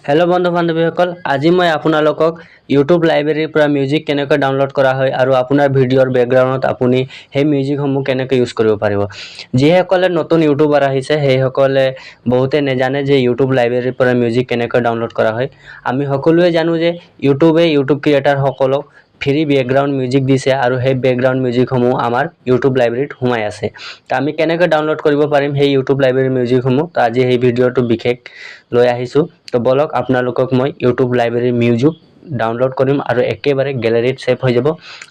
Hello' বন্ধু বান্ধৱীসকল, আজি মই আপোনালোকক ইউটিউব লাইব্ৰেৰীৰ পৰা মিউজিক কেনেকৈ ডাউনলোড কৰা হয় আৰু আপোনাৰ ভিডিঅ'ৰ বেকগ্ৰাউণ্ডত আপুনি সেই মিউজিকসমূহ কেনেকৈ ইউজ কৰিব পাৰিব। যিসকলে নতুন ইউটিউবাৰ আহিছে, সেইসকলে বহুতে নেজানে যে ইউটিউব লাইব্ৰেৰীৰ পৰা মিউজিক কেনেকৈ ডাউনলোড কৰা হয়। আমি সকলোৱে জানো যে ইউটিউবে ইউটিউব ক্ৰিয়েটাৰসকলক ফ্ৰী বেকগ্ৰাউণ্ড মিউজিক দিছে আৰু সেই বেকগ্ৰাউণ্ড মিউজিকসমূহ আমাৰ ইউটিউব লাইব্ৰেৰীত সোমাই আছে। তো আমি কেনেকৈ ডাউনলোড কৰিব পাৰিম সেই ইউটিউব লাইব্ৰেৰীৰ মিউজিকসমূহ, তো আজি সেই ভিডিঅ'টো বিশেষ লৈ আহিছোঁ। তো ব'লক, আপোনালোকক মই ইউটিউব লাইব্ৰেৰীৰ মিউজিক ডাউনলোড কৰিম আৰু একেবাৰে গেলেৰীত ছেভ হৈ যাব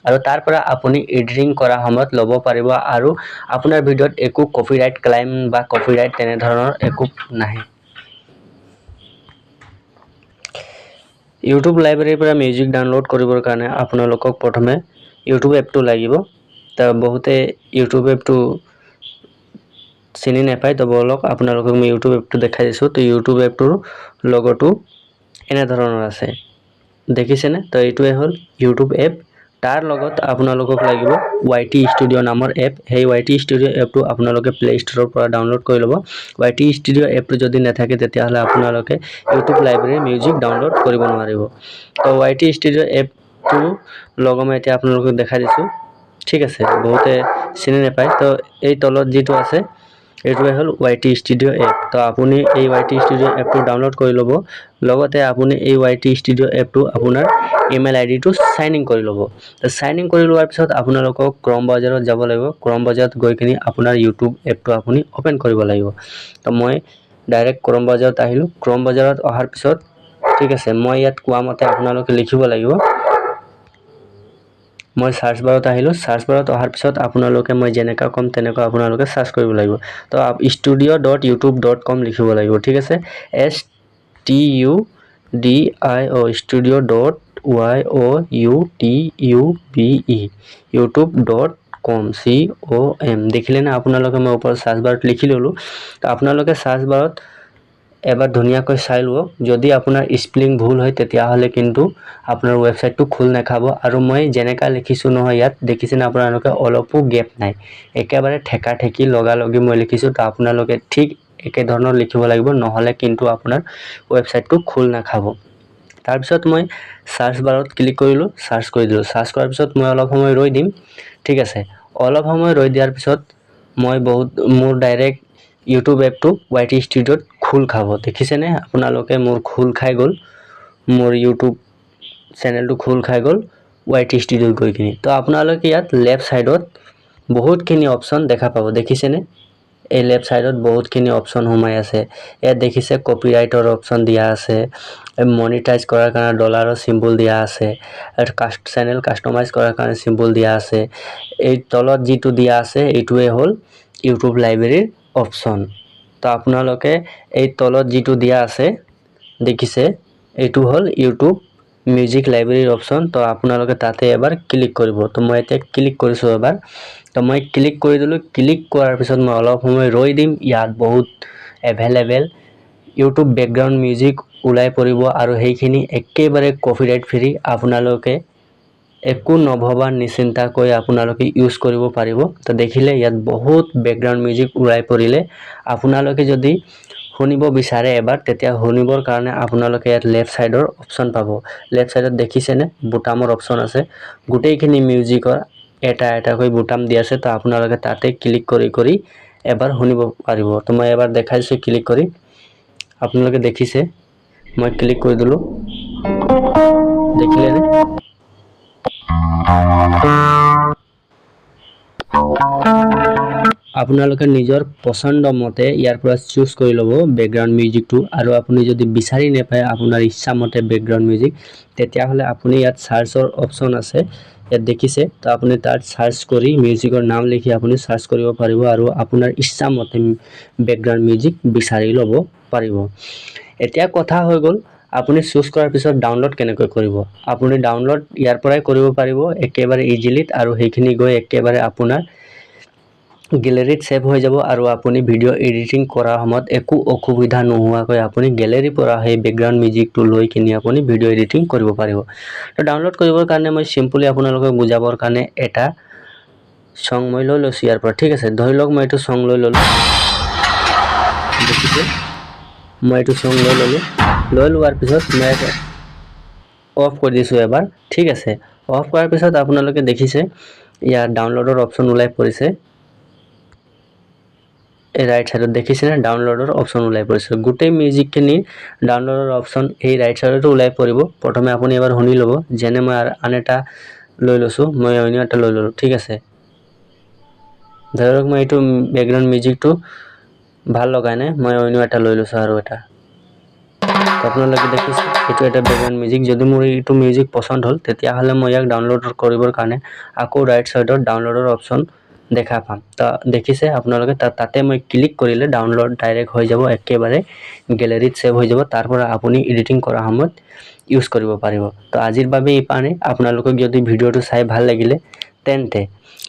আৰু তাৰ পৰা আপুনি এডিটিং কৰা সময়ত ল'ব পাৰিব আৰু আপোনাৰ ভিডিঅ'ত একো কপিৰাইট ক্লাইম বা কপিৰাইট তেনেধৰণৰ একো নাহে। ইউটিউব লাইব্ৰেৰীৰ পৰা মিউজিক ডাউনলোড কৰিবৰ কাৰণে আপোনালোকক প্ৰথমে ইউটিউব এপটো লাগিব। তো বহুতে ইউটিউব এপটো চিনি নাপায়। তো ব'লক, আপোনালোকক মই ইউটিউব এপটো দেখাই দিছোঁ। তো ইউটিউব এপটোৰ লগতো এনেধৰণৰ আছে, দেখিছেনে? তো এইটোৱে হ'ল ইউটিউব এপ। তাৰ লগত আপোনালোকক লাগিব ৱাই টি ষ্টুডিঅ' নামৰ এপ। সেই ৱাই টি ষ্টুডিঅ' এপটো আপোনালোকে প্লে ষ্ট'ৰৰ পৰা ডাউনলোড কৰি ল'ব। ৱাই টি ষ্টুডিঅ' এপটো যদি নাথাকে, তেতিয়াহ'লে আপোনালোকে ইউটিউব লাইব্ৰেৰীৰ মিউজিক ডাউনলোড কৰিব নোৱাৰিব। তো ৱাই টি ষ্টুডিঅ' এপটো লগত মই এতিয়া আপোনালোকক দেখাই দিছোঁ, ঠিক আছে? বহুতে চিনি নাপায়। তো এই তলত যিটো আছে, এইটোৱে হ'ল ৱাই টি ষ্টুডিঅ' এপ। তো আপুনি এই ৱাই টি ষ্টুডিঅ' এপটো ডাউনলোড কৰি ল'ব। লগতে আপুনি এই ৱাই টি ষ্টুডিঅ' এপটো আপোনাৰ ইমেইল আই ডিটো চাইন ইন কৰি ল'ব। তো চাইন ইন কৰি লোৱাৰ পিছত আপোনালোকক ক্ৰম ব্ৰাউজাৰত যাব লাগিব। ক্ৰম ব্ৰাউজাৰত গৈ কিনি আপোনাৰ ইউটিউব এপটো আপুনি অ'পেন কৰিব লাগিব। তো মই ডাইৰেক্ট ক্ৰম ব্ৰাউজাৰত আহিলোঁ। ক্ৰম ব্ৰাউজাৰত অহাৰ পিছত, ঠিক আছে, মই ইয়াত কোৱা মতে আপোনালোকে লিখিব লাগিব। মই চাৰ্চ বাৰত আহিলোঁ। চাৰ্চ বাৰত অহাৰ পিছত আপোনালোকে মই যেনেকুৱা ক'ম, তেনেকুৱা আপোনালোকে চাৰ্চ কৰিব লাগিব। তো studio.youtube.com লিখিব লাগিব, ঠিক আছে? STUDIO studio.youtube youtube.com COM। দেখিলেনে আপোনালোকে? মই ওপৰত চাৰ্চ বাৰত লিখি ল'লোঁ। তো আপোনালোকে চাৰ্চ বাৰত এবাৰ ধুনীয়াকৈ চাই ল'ব। যদি আপোনাৰ স্পেলিং ভুল হয়, তেতিয়াহ'লে কিন্তু আপোনাৰ ৱেবছাইটটো খোল নাখাব। আৰু মই যেনেকুৱা লিখিছোঁ নহয় ইয়াত, দেখিছেনে আপোনালোকে? অলপো গেপ নাই, একেবাৰে ঠেকা ঠেকি লগালগি মই লিখিছোঁ। তো আপোনালোকে ঠিক একেধৰণৰ লিখিব লাগিব, নহ'লে কিন্তু আপোনাৰ ৱেবছাইটটো খোল নাখাব। তাৰপিছত মই চাৰ্চ বাৰত ক্লিক কৰিলোঁ, চাৰ্চ কৰি দিলোঁ। চাৰ্চ কৰাৰ পিছত মই অলপ সময় ৰৈ দিম, ঠিক আছে? অলপ সময় ৰৈ দিয়াৰ পিছত মই বহুত মোৰ ডাইৰেক্ট ইউটিউব এপটো ৱাই টি ষ্টুডিঅ'ত খোল খাব। দেখিছেনে আপোনালোকে? মোৰ খোল খাই গ'ল, মোৰ ইউটিউব চেনেলটো খোল খাই গ'ল ৱাই টি ষ্টুডিঅ'ত গৈ কিনি। তো আপোনালোকে ইয়াত লেফ্ট ছাইডত বহুতখিনি অপশ্যন দেখা পাব, দেখিছেনে? এই লেফ্ট ছাইডত বহুতখিনি অপশ্যন সোমাই আছে। ইয়াত দেখিছে, কপিৰাইটৰ অপশ্যন দিয়া আছে, মনিটাইজ কৰাৰ কাৰণে ডলাৰৰ চিম্বল দিয়া আছে, চেনেল কাষ্টমাইজ কৰাৰ কাৰণে চিম্বল দিয়া আছে। এই তলত যিটো দিয়া আছে, এইটোৱে হ'ল ইউটিউব লাইব্ৰেৰীৰ অপশ্যন। তো আপোনালোকে এই তলত যিটো দিয়া আছে, দেখিছে, এইটো হ'ল ইউটিউব মিউজিক লাইব্ৰেৰীৰ অপশ্যন। তো আপোনালোকে তাতে এবাৰ ক্লিক কৰিব। তো মই এতিয়া ক্লিক কৰিছোঁ এবাৰ। তো মই ক্লিক কৰি দিলোঁ। ক্লিক কৰাৰ পিছত মই অলপ সময় ৰৈ দিম। ইয়াত বহুত এভেইলেবল ইউটিউব বেকগ্ৰাউণ্ড মিউজিক ওলাই পৰিব আৰু সেইখিনি একেবাৰে কপিৰাইট ফ্ৰী। আপোনালোকে একো নভবা নিচিন্তাকৈ আপোনালোকে ইউজ কৰিব পাৰিব। তো দেখিলে, ইয়াত বহুত বেকগ্ৰাউণ্ড মিউজিক ওলাই পৰিলে। আপোনালোকে যদি শুনিব বিচাৰে এবাৰ, তেতিয়া শুনিবৰ কাৰণে আপোনালোকে ইয়াত লেফ্ট ছাইডৰ অপশ্যন পাব। লেফ্ট ছাইডত দেখিছেনে, বুটামৰ অপশ্যন আছে? গোটেইখিনি মিউজিকৰ এটা এটাকৈ বুটাম দি আছে। তো আপোনালোকে তাতে ক্লিক কৰি কৰি এবাৰ শুনিব পাৰিব। তো মই এবাৰ দেখাইছোঁ ক্লিক কৰি, আপোনালোকে দেখিছে, মই ক্লিক কৰি দিলোঁ, দেখিলেনে? আপোনালোকে নিজৰ পচন্দ মতে ইয়াৰ পৰা চুজ কৰি ল'ব বেকগ্ৰাউণ্ড মিউজিকটো। আৰু আপুনি যদি বিচাৰি নাপায় আপোনাৰ ইচ্ছামতে বেকগ্ৰাউণ্ড মিউজিক, তেতিয়াহ'লে আপুনি ইয়াত চাৰ্চৰ অপশ্যন আছে ইয়াত, দেখিছে? তো আপুনি তাত চাৰ্চ কৰি মিউজিকৰ নাম লিখি আপুনি চাৰ্চ কৰিব পাৰিব আৰু আপোনাৰ ইচ্ছামতে বেকগ্ৰাউণ্ড মিউজিক বিচাৰি ল'ব পাৰিব। এতিয়া কথা হৈ গ'ল, আপুনি চুজ কৰাৰ পিছত ডাউনলোড কেনেকৈ কৰিব? আপুনি ডাউনলোড ইয়াৰ পৰাই কৰিব পাৰিব একেবাৰে ইজিলিত আৰু সেইখিনি গৈ একেবাৰে আপোনাৰ গেলেৰীত ছেভ হৈ যাব আৰু আপুনি ভিডিঅ' এডিটিং কৰাৰ সময়ত একো অসুবিধা নোহোৱাকৈ আপুনি গেলেৰীৰ পৰা সেই বেকগ্ৰাউণ্ড মিউজিকটো লৈ কিনি আপুনি ভিডিঅ' এডিটিং কৰিব পাৰিব। তো ডাউনলোড কৰিবৰ কাৰণে মই চিম্পলি আপোনালোকক বুজাবৰ কাৰণে এটা চং মই লৈ লৈছোঁ ইয়াৰ পৰা, ঠিক আছে? ধৰি লওক মই এইটো চং লৈ ল'লোঁ, দেখিছে? মই এইটো চং লৈ ল'লোঁ। লৈ লোৱাৰ পিছত মই অফ কৰি দিছোঁ এবাৰ, ঠিক আছে। অফ কৰাৰ পিছত আপোনালোকে দেখিছে ইয়াত ডাউনলোডৰ অপশ্যন ওলাই পৰিছে। এই ৰাইট ছাইডত দেখিছেনে, ডাউনলোডৰ অপশ্যন ওলাই পৰিছে। গোটেই মিউজিকখিনি ডাউনলোডৰ অপশ্যন এই ৰাইট ছাইডতো ওলাই পৰিব। প্ৰথমে আপুনি এবাৰ শুনি ল'ব। যেনে মই আন এটা লৈ লৈছোঁ, মই অন্য এটা লৈ ল'লোঁ, ঠিক আছে। ধৰক মই এইটো বেকগ্ৰাউণ্ড মিউজিকটো ভাল লগাই নাই, মই অন্য এটা লৈ লৈছোঁ আৰু এটা। আপোনালোকে দেখিছে এইটো এটা বেকগ্ৰাউণ্ড মিউজিক। যদি মোৰ এইটো মিউজিক পচন্দ হ'ল, তেতিয়াহ'লে মই ইয়াক ডাউনলোড কৰিবৰ কাৰণে আকৌ ৰাইট ছাইডত ডাউনলোডৰ অপশ্যন দেখা পাম। তো দেখিছে আপোনালোকে, তাতে মই ক্লিক কৰিলে ডাউনলোড ডাইৰেক্ট হৈ যাব, একেবাৰে গেলেৰীত ছেভ হৈ যাব। তাৰ পৰা আপুনি এডিটিং কৰাৰ সময়ত ইউজ কৰিব পাৰিব। তো আজিৰ বাবে ইমানেই। আপোনালোকক যদি ভিডিঅ'টো চাই ভাল লাগিলে, তেন্তে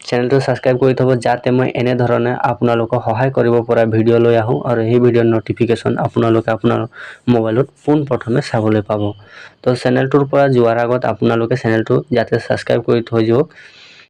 চেনেলটো ছাবস্ক্ৰাইব কৰি থ'ব, যাতে মই এনেধৰণে আপোনালোকক সহায় কৰিব পৰা ভিডিঅ' লৈ আহোঁ আৰু সেই ভিডিঅ'ৰ ন'টিফিকেশ্যন আপোনালোকে আপোনাৰ মোবাইলত পোনপ্ৰথমে চাবলৈ পাব। তো চেনেলটোৰ পৰা যোৱাৰ আগত আপোনালোকে চেনেলটো যাতে ছাবস্ক্ৰাইব কৰি থৈ যাওক।